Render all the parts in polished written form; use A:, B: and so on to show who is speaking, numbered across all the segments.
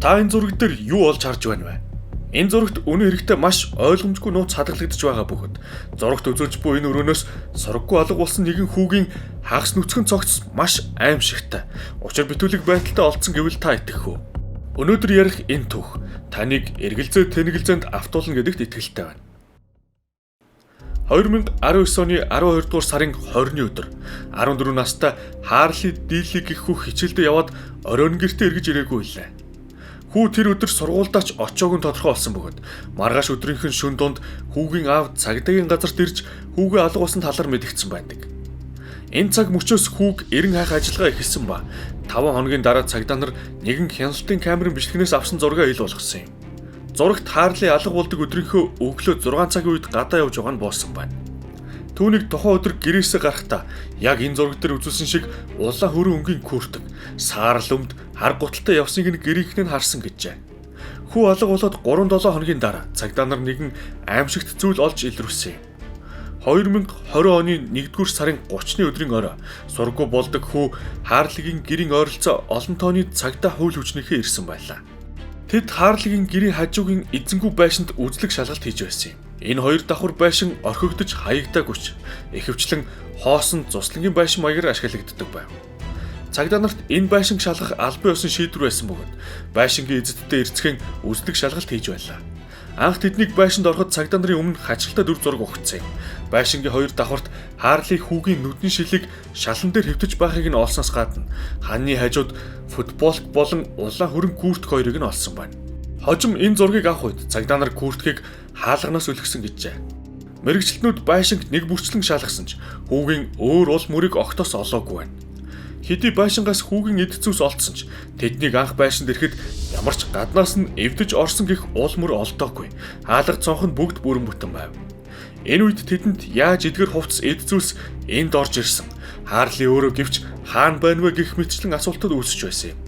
A: Та энэ зураг дээр юу олж харж байна вэ? Энэ зурагт үнэн хэрэгтээ маш ойлгомжгүй нууц хадгалагдаж байгаа бөгөөд зурагт үзүүлж буй энэ өрөөнөөс сураггүй алга болсон нэгэн хүүгийн хагас нүцгэн цогц маш аимшигтай. Учир битүүлэг байдалтай олдсон гэвэл та итгэх үү? Өнөөдөр ярих энэ түүх таныг эргэлзээ тэнэгэлзээнд автуулна гэдэгт итгэлтэй байна. 2019 оны 12 дугаар сарын 20-ны өдөр 14 настай Харли Дили гэх хүү хичээлдээ яваад оройн гэртээ эргэж ирээгүй байлаа. Хүү тэр өдөр сургуульдаа ч очоог нь тодорхой болсон бөгөөд маргааш өдрийнх нь шөнө дунд хүүгийн аав цагдаагийн газарт ирж хүүгээ алга болсон талаар мэдэгдсэн байдаг. Энэ цаг мөчөөс хүүг эрен хайх ажиллагаа эхэлсэн ба 5 хоногийн дараа цагдаа нар нэгэн хяналтын камерын бичлэгнээс авсан зургаа ил болгосон юм. Зурагт Харли алга болдог өдрийнхөө өглөө 6 цагийн үед гадаа явж байгаа нь буусан байна. Түүнийг тухайн өдөр гэрээсээ гарахдаа яг энэ зураг дээр үзүүлсэн шиг улаан хөрөн өнгийн куртк, саарал өмд, хар гуталтай явсныг нь гэрийнхнээ нь харсан гэжээ. Хүү алга болоод 3-7 хоногийн дараа цагдаа нар нэгэн аимшигт зүйл олж илрүүлсэн юм. 2020 оны 1-р сарын 30-ны өдрийн орой сургуу болдог хүү Харлигийн гэрийн ойролцоо олон тооны цагдаа хууль хүчнийхээ ирсэн байлаа. Тэд Харлигийн гэрийн хажуугийн эзэнгүй байшинд үзлэг шалгалт хийж байсан юм. Энэ хоёр давхар байшин орхигдож хаягдаагүй ч ихэвчлэн хоосон зуслангийн байшин маягаар ашиглагддаг байв. Цагдаа нарт энэ байшинг шалгах албан ёсны шийдвэр байсан бөгөөд байшингийн эзэдтэй эрцхэн үзлэг шалгалт хийж байлаа. Анх тэднийг байшинд ороход цагдаа нарын өмнө хачирхалтай дүр зураг өгсөн юм. Байшингийн хоёр давхарт Харли хүүгийн нүдний шилийг шалан дээр хэвтэж байхыг нь олсноос гадна ханны хажууд футболк болон улаан хөрөнгө куртк хоёрыг нь олсон байна. Хожим энэ зургийг авах үед цагдаа нар курткийг хаалганаас өлгсөн гэжээ. Мэргэжилтнүүд байшинг нэг бүрчлэн шалгасан ч хүүгийн өөр ул мөрийг огтоос олоогүй байна. Хэдий байшингаас хүүгийн эд зүйлс олдсон ч тэднийг анх байшинд ирэхэд ямар ч гаднаас нь эвдэж орсон гэх уул мөр олдоогүй. Хаалга цонх нь бүгд бүрэн бүтэн байв. Энэ үед тэдэнд яаж эдгэр хувцас эд зүйлс энд орж ирсэн. Харли өөрөө гэвч хаана байна вэ гэх мэтчлэн асуултууд үүсэж байсан юм.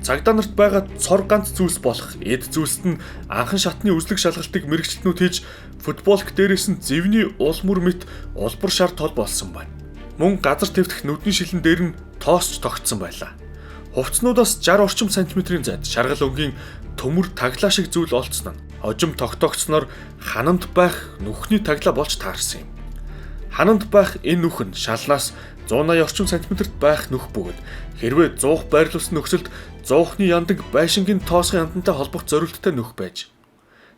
A: Цагдаа нарт байгаа цор ганц зүйлс болох эд зүйлсд нь анхан шатны үзлэг шалгалтыг мэргэжилтнүүд хийж футболк дээрээс нь зэвний уул мөр мэт улбар шар тол болсон байна. Мөн газар твдэх нүдний шилэн дээр нь тоосч тогтсон байлаа. Хувцснуудаас 60 орчим сантиметрийн зайд шаргал өнгийн төмөр таглаа шиг зүйл олдсон нь хожим тогтоогдсноор ханамт байх нүхний таглаа болж таарсан юм. Ханамт байх энэ нүх нь шалнаас 180 орчим сантиметрт байх нүх бөгөөд хэрвээ 100 байрлуулсан нөхцөлд 100-ны яндаг байшингийн тоосгон яндантай холбох зорилттой нүх байж.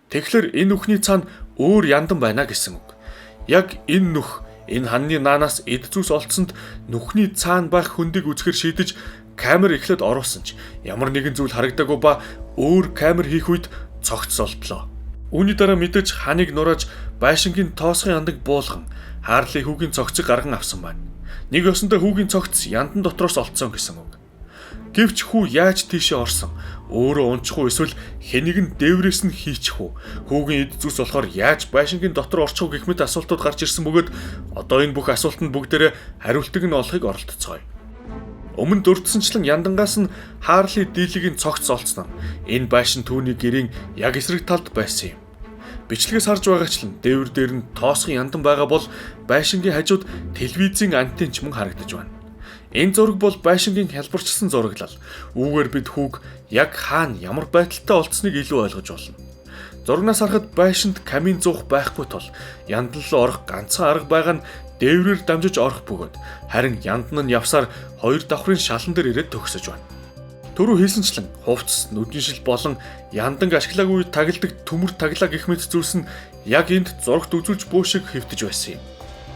A: Тэгэхээр энэ нүхний цаана өөр яндан байна гэсэн үг. Яг энэ нүх энэ ханны наанаас эд зүйлс олдсонд нүхний цаана байх хөндийг үзэхэр шийдэж камер эхлээд оруулсан ч ямар нэгэн зүйл харагдаагүй ба өөр камер хийх үед цогц олдлоо. Үүний дараа мэдээж ханыг нурааж байшингийн тоосгон яндаг буулган Харли хүүгийн цогцыг гарган авсан байна. Нэг ёсондоо хүүгийн цогц яндан дотроос олдсон гэсэн үг. Гэвч хүү яаж тийшээ орсон? Өөрөө унчих уу эсвэл хэнийг нь дээврээс нь хийчих үү? Хүүгийн эд зүйлс болохоор яаж байшингийн дотор орчих уу гэх мэт асуултууд гарч ирсэн бөгөөд одоо энэ бүх асуултанд бүгдээрээ хариултыг нь олохыг оролдоцгоё. Өмнө дурдсанчлан яндангаас нь Харли Дилигийн цогц олдсон нь энэ байшин түүний гэрийн яг эсрэг талд байсан юм. Бичлэгээс харж байгаачлан дээвэр дээр нь тоосгон яндан байгаа бол байшингийн хажууд телевизийн антен ч мөн харагдаж байна. Энэ зураг бол байшингийн хялбарчилсан зураглал. Үүгээр бид хүүг яг хаана ямар байдалтай олдсныг илүү ойлгож болно. Зурагнаас харахад байшинд камин зуух байхгүй тул яндан руу орох ганцхан арга байгаа нь дээврээр дамжиж орох бөгөөд харин яндан нь явсаар хоёр давхрын шалан дээр ирээд төгсөж байна. Түрүү хэлсэнчлэн хувцас, нүдний шил болон янданг ашиглаагүй тагладаг төмөр таглаа гэх мэт зүйлс нь яг энд зурагт үзүүлж буу шиг хэвтэж байсан юм.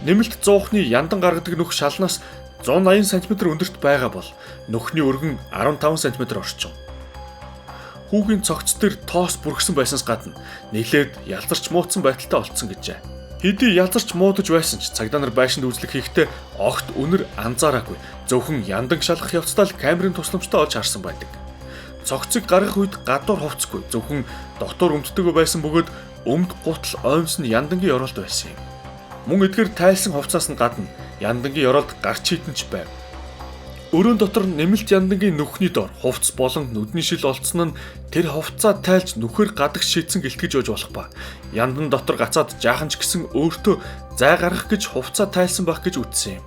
A: Нэмэлт зуухны яндан гаргадаг нүх шалнаас 180 см өндөрт байгаа бол нүхний өргөн 15 см орчим. Хүүгийн цогц дээр тоос бүрхсэн байсанаас гадна нилээд ялзарч муудсан байдалтай олдсон гэжээ. Хэдий ялзарч муудаж байсан ч цагдаа нар байшинд үзлэг хийхдээ огт үнэр анзаараагүй. Зөвхөн яндан шалгах явцдаа л камерын тусламжтай олж харсан байдаг. Цогцыг гаргах үед гадуур хувцсгүй зөвхөн дотор өмддөг байсан бөгөөд өмд гутал оймс нь яндангийн ёроолд байсан юм. Мөн эдгээр тайлсан хувцаас нь гадна яндангийн ёроолд гарч хитэн ч байв. Өрөөн дотор нэмэлт яндангийн нүхний дор хувцс болон нүдний шил олдсон нь тэр хувцаа тайлж нүхээр гадагш шийдсэн гэлтгэж байж болох ба. Яндан дотор гацаад жаахан ч гэсэн өөртөө зай гаргах гэж хувцаа тайлсан байх гэж үтсэн юм.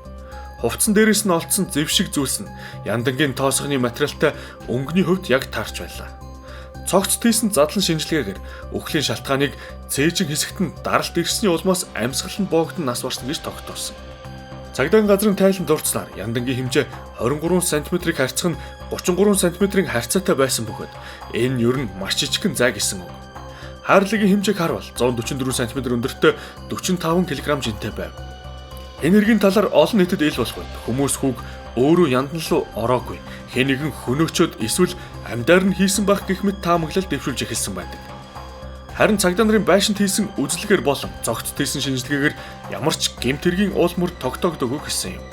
A: Хувцсан дээрээс нь олдсон зэв шиг зүйлс нь яндангийн тоосгоны материалтай өнгөний хувьд яг таарч байлаа. Цогц тийсэн задлан шинжилгээгээр үхлийн шалтгааныг цээжин хэсэгт нь даралт ирсний улмаас амьсгал нь боогдон нас барсан гэж тогтоосон. Цагдаагийн газрын тайлан дурдсанаар яндангийн хэмжээ 23 см-ийг харьцах нь 33 см-ийн харьцаатай байсан бөгөөд энэ ер нь маш жижигхэн зай гэсэн үг. Харлигийн хэмжээг харвал 144 см өндөртэй 45 кг жинтэй байв. Энэ хэргийн талаар олон нийтэд ил болох үед хүмүүс хүүг өөрөө яндан руу ороогүй, хэн нэгэн хөнөөгчөөд эсвэл амьдаар нь хийсэн байх гэх мэт таамаглал дэвшүүлж эхэлсэн байдаг. Харин цагдаа нарын байшинд хийсэн үзлэгээр болон зогц тийсэн шинжилгээгээр ямар ч гэмт хэргийн уул мөр тогтоогдоогүй гэсэн юм.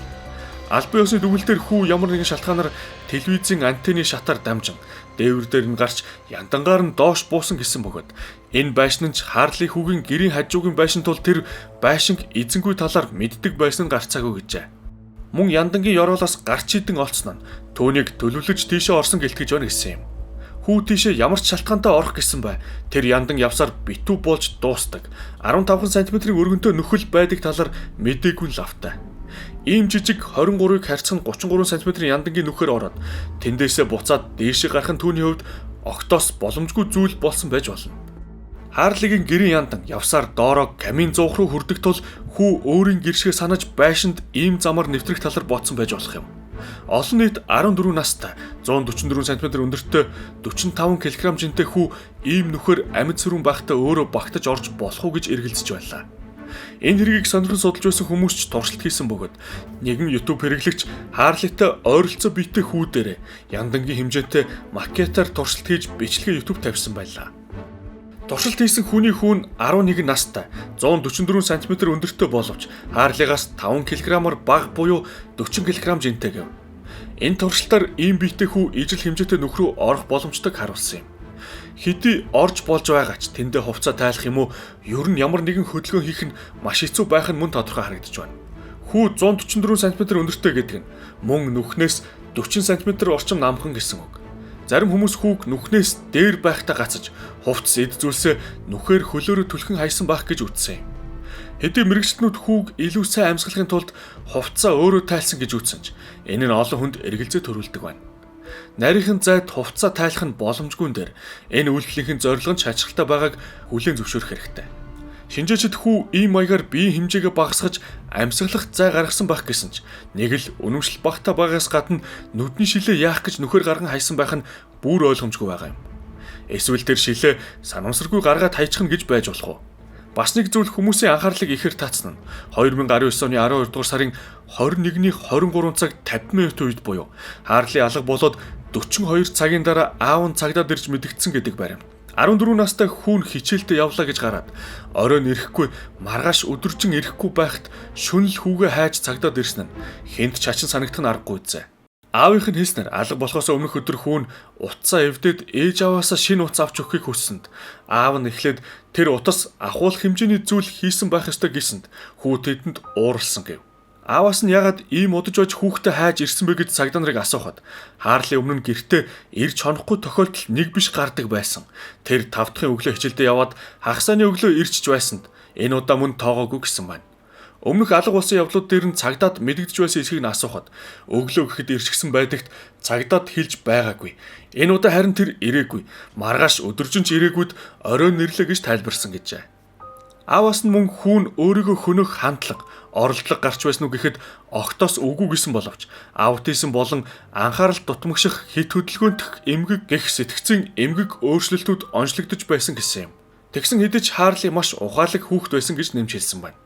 A: Албан ёсны дүгнэлтээр хүү ямар нэгэн шалтгаанаар телевизийн антенны шатаар дамжин дээвэр дээр нь гарч яндангаар нь доош буусан гэсэн бөгөөд энэ байшин нь ч Харли хүүгийн гэрийн хажуугийн байшин тул тэр байшинг эзэнгүй талаар мэддэг байсан нь гарцаагүй гэжээ. Мөн яндангийн ёроолоос гарч идэн олцсон нь түүнийг төлөвлөж тийшээ орсон гэлтгэж байна гэсэн юм. Хүү тийшээ ямар ч шалтгаантай орох гэсэн бай. Тэр яндан явсаар битүү болж дуустдаг. 15 см-ийн өргөнтэй нөхөл байдаг талаар мдээгүй нь лавтай. Ийм жижиг 23-ыг харьцах нь 33 см-ийн яндангийн нүхээр ороод тэндээсээ буцаад дээшээ гарах нь түүний хувьд огтоос боломжгүй зүйл болсон байж болно. Харлигийн гэрийн яндан явсаар доороо камин зуух руу хүрдэг тул хүү өөрийн гэршгээ санаж байшинд ийм замаар нэвтрэх талаар бодсон байж болох юм. Олон нийт 14 настай 144 см өндөртэй 45 кг жинтэй хүү ийм нүхээр амьд сөрүүн байхдаа өөрөө багтаж орж болох уу гэж эргэлзэж байлаа. Энэ хэргийг сонирхон судалж байсан хүмүүс ч туршилт хийсэн бөгөөд нэгэн YouTube хэрэглэгч Харлитай ойролцоо биетэй хүү дээрээ яндангийн хэмжээтэй макетаар туршилт хийж бичлэгээ YouTube тавьсан байлаа. Туршилт хийсэн хүний хүүн 11 настай 144 см өндөртэй боловч Харлигаас 5 кг-аар бага буюу 40 кг жинтэй гэв. Энэ туршилтаар ийм биетэй хүү ижил хэмжээтэй нүх рүү орох боломжтойг харуулсан юм. Хэдий орж болж байгаа ч тэндээ хувцас тайлах юм уу ер нь ямар нэгэн хөдөлгөөн хийх нь маш хэцүү байх нь мөн тодорхой харагдаж байна. Хүү 144 см өндөртэй гэдэг нь мөн нүхнээс 40 см орчим намхан гэсэн үг. Зарим хүмүүс хүүг нүхнээс дээр байхдаа гацаж хувцас эд зүйлсээ нүхээр хөлөөрөө түлхэн хайсан байх гэж үтсэн юм. Хэдий мэргэжилтнүүд хүүг илүү сайн амьсгалахын тулд хувцасаа өөрөө тайлсан гэж үтсэн ч энэ нь олон хүнд эргэлзээ төрүүлдэг байна. Нарийнхан зайд хувцасаа тайлах нь боломжгүй дээр энэ үйлдэлийнхэн зорилго нь шачралтай байгааг хүлээн зөвшөөрөх хэрэгтэй. Шинжээчид хүү ийм маягаар биеийн хэмжээгээ багасгаж амьсгалах зай гаргасан байх гэсэн ч нэг л үнэмшил багтаа байгаас гадна нүдний шилээ яах гэж нүхээр гарган хайсан байх нь бүр ойлгомжгүй байгаа юм. Эсвэл тэр шилээ санамсаргүй гаргаад хайчих нь гэж байж болох уу? Бас нэг зүйл хүмүүсийн анхаарлыг ихээр таацсан нь 2019 оны 12 дугаар сарын 21-ний 23 цаг 50 минут үед буюу Харли алга болоод 42 цагийн дараа аав нь цагдаад ирж мэдэгдсэн гэдэг баримт. 14 настай хүүн хичээлдээ явлаа гэж гараад оройн ирэхгүй маргааш өдөржин ирэхгүй байхад шүнл хүүгээ хайж цагдаад ирсэн нь хинт чачин санагдах нь аргагүй үзээ. Аавынх нь хэлснээр алга болохоос өмнөх өдөр хүүн утсаа эвдээд ээж аваасаа шинэ утас авч өгөхийг хүссэнд аав нь эхлээд тэр утас ахуулах хэмжээний зүйл хийсэн байх ёстой гэсэнд хүү тэдэнд ууралсан гэв. Ааваас нь ягаад ийм удаж байж хүүхдээ хайж ирсэн бэ гэж цагдаа нарыг асуухад Харли өмнө нь гэртээ ирж хонохгүй тохиолдол нэг биш гардаг байсан. Тэр 5 дахь өглөө хичээлдээ яваад хагасааны өглөө ирчж байсанд энэ удаа мөн тоогоогүй гэсэн байна. Өмнөх алга болсон явдлууд дээр нь цагдаад мэдэгдэж байсан эсхийг нь асуухад өглөө гэхэд ирчихсэн байдагт цагдаад хэлж байгаагүй. Энэ удаа харин тэр ирээгүй. Маргааш өдөржин ч ирээгүйд оройн нэрлээ гэж тайлбарсан гэжээ. Ааваас нь мөн хүүн өөрийгөө хөнөөх хандлага, оролдлого гарч байсан уу гэхэд огтоос үгүй гэсэн боловч аутизм болон анхаарал дутмагших хит хөдөлгөөнтөх эмгэг гэх сэтгцийн эмгэг өөрчлөлтүүд онцлогдож байсан гэсэн юм. Тэгсэн хэдий ч Харли маш ухаалаг хүүхэд байсан гэж нэмж хэлсэн байна.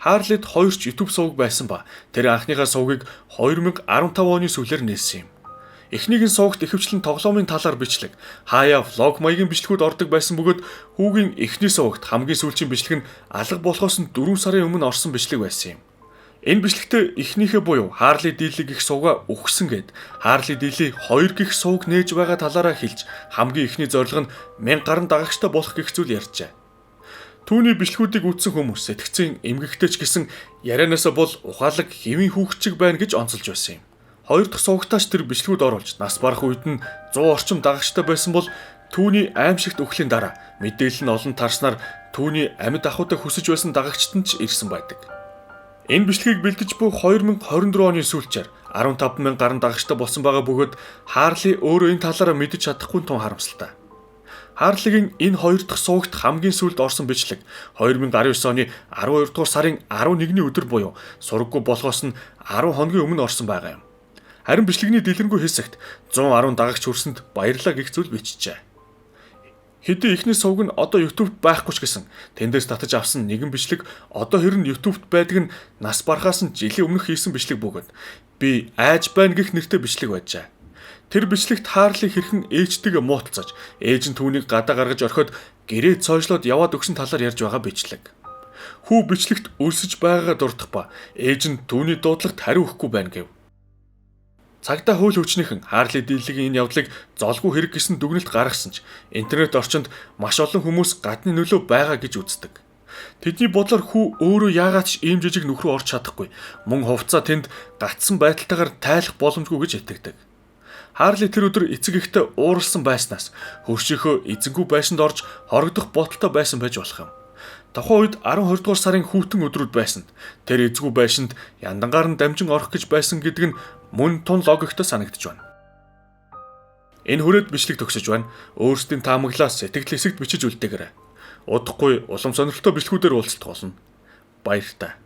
A: Харлид хоёр ч YouTube сувг байсан ба тэр анхныхаа сувгийг 2015 оны сүүлээр нээсэн юм. Эхнийг нь сувагт ихэвчлэн тоглоомын талаар бичлэг, хаяа влог маягийн бичлэгүүд ордог байсан бөгөөд хүүгийн эхний сувагт хамгийн сүүлчийн бичлэг нь алга болохоос нь 4 сарын өмнө орсон бичлэг байсан юм. Энэ бичлэгтээ эхнийхээ буюу Харли Дили гэх сувга үхсэн гэд Харли Дили 2 гэх сувг нээж байгаа талаараа хэлж хамгийн эхний зорилго нь 1000 гаруй дагагчтай болох гэх зүйл ярьжээ. Түүний бичлэгүүдийг үзсэн хүмүүс сэтгцийн эмгэгтэй ч гэсэн ярианаасаа бол ухаалаг хэвийн хүүхчиг байна гэж онцолж байсан юм. Хоёр дахь сувагтаач тэр бичлэгүүд оруулж нас барах үед нь 100 орчим дагагчтай байсан бол түүний аимшигт үхлийн дараа мэдээлэл нь олон тарснаар түүний амьд ахуйтай хүсэж байсан дагагчид нь ч ирсэн байдаг. Энэ бичлэгийг бэлдэж буй 2024 оны сүүлчээр 15,000 гаруй дагагчтай болсон байгаа бөгөөд Харли өөрөө энэ талаараа мэдэж чадахгүй тун харамсалтай. Харливийн энэ хоёр дахь сувагт хамгийн сүүлд орсон бичлэг 2019 оны 12 дугаар сарын 11-ний өдөр буюу сураггүй болохоос нь 10 хоногийн өмнө орсон байгаа юм. Харин бичлэгний дэлгэрэнгүй хэсэгт 110 дагагч хүрсэнд баярлалаа гэх зүйл бичжээ. Хэдий эхний сувг нь одоо YouTube-д байхгүй ч гэсэн тэндээс татаж авсан нэгэн бичлэг одоо хэрн YouTube-д байдаг нь нас барахаас нь жилийн өмнөх хийсэн бичлэг бөгөөд би айж байна гэх нэртэй бичлэг байжээ. Тэр бичлэгт Харли хэрхэн ээжтэйгээ мууталцаж, ээж нь түүнийг гадаа гаргаж орхиод гэрээ цоожлоод яваад өгсөн талаар ярьж байгаа бичлэг. Хүү бичлэгт өлсөж байгаагаа дурдах ба ээж нь түүний дуудлагт хариу өгөхгүй байна гэв. Цагдаа хууль хүчнийхэн Харли дийлэгийн энэ явдлыг золгүй хэрэг гэсэн дүгнэлт гаргасан ч интернет орчинд маш олон хүмүүс гадны нөлөө байгаа гэж үздэг. Тэдний бодлоор хүү өөрөө яагаад ч ийм жижиг нүх рүү орж чадахгүй мөн хувцас тэнд гатсан байдалтайгаар тайлах боломжгүй гэж итгэдэг. Харли тэр өдөр эцэг эхтэй ууралсан байснаас хөршийнхөө эзэнгүй байшинд орж хорогдох бодолтой байсан байж болох юм. Тухайн үед 12 дугаар сарын хүүтэн өдрүүд байсанд тэр эзгүй байшинд яндангаар нь дамжин орох гэж байсан гэдэг нь мөн тун логиктой санагдаж байна. Энэ хүрээд бичлэг төгсөж байна. Өөрсдийн таамаглаа сэтгэл хэсэгт бичиж үлдээгээрэй. Удахгүй улам сонирхолтой бичлэгүүдээр уулзах болно. Баяртай.